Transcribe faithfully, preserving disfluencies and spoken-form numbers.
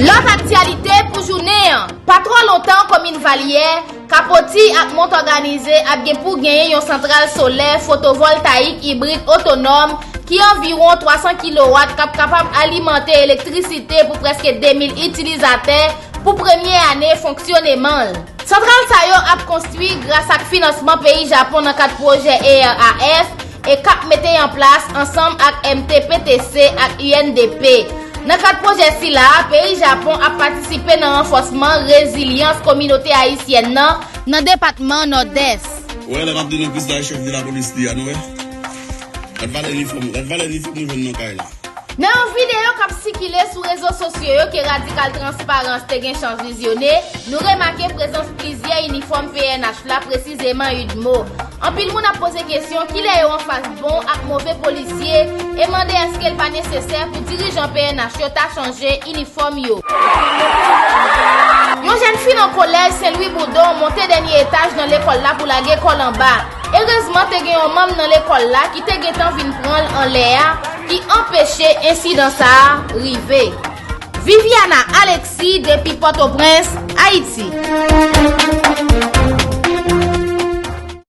Lòt aktyalite pou jounen an. Pa twò lontan, komin Valyè, Kapoti ak Mont Òganize ap gen pou genyen yon santral solè fotovòltayik ibrid otonòm ki anviwon twa san kilowat k ap kapab alimante elektrisite pou prèske de mil itilizatè pou premye ane fonksyoneman l. Santral sa yo ap konstwi gras ak finansman peyi Japon nan kad pwojè E R A F e k ap mete an plas ansanm ak M T P T C ak U N D P. Nan kad pwojè sila a, peyi Japon ap patisipe nan ranfòsman rezilyans kominote ayisyèn nan nan depatman Nòdès. Ou wè lè m ap denon Krisla chèf de lapolis li a, nou wè? Gad valè inifòm, gad valè inifòm nou jwenn nan kay la. Nan yon videyo k ap sikile sou rezo sosyo yo ke Radikal Transparans te gen chans vizyone, nou remake prezans plizyè inifòm P N H la, presizeman UDMO. Anpil moun ap poze kesyon kilè yo anfas bon ak move polisye e mande èske l pa nesesè pou dirijan P N H yo ta chanje inifòm yo. Yon jèn fi nan kolèj Sen Lwi Boudon monte dènye etaj nan lekòl la pou lage kò l anba. Erezman, te gen yon manm nan lekòl la ki te gentan vin pran l anlè a, ki anpeche ensidan sa a rive. Viviana Alexis depi Pòtoprens, Ayiti.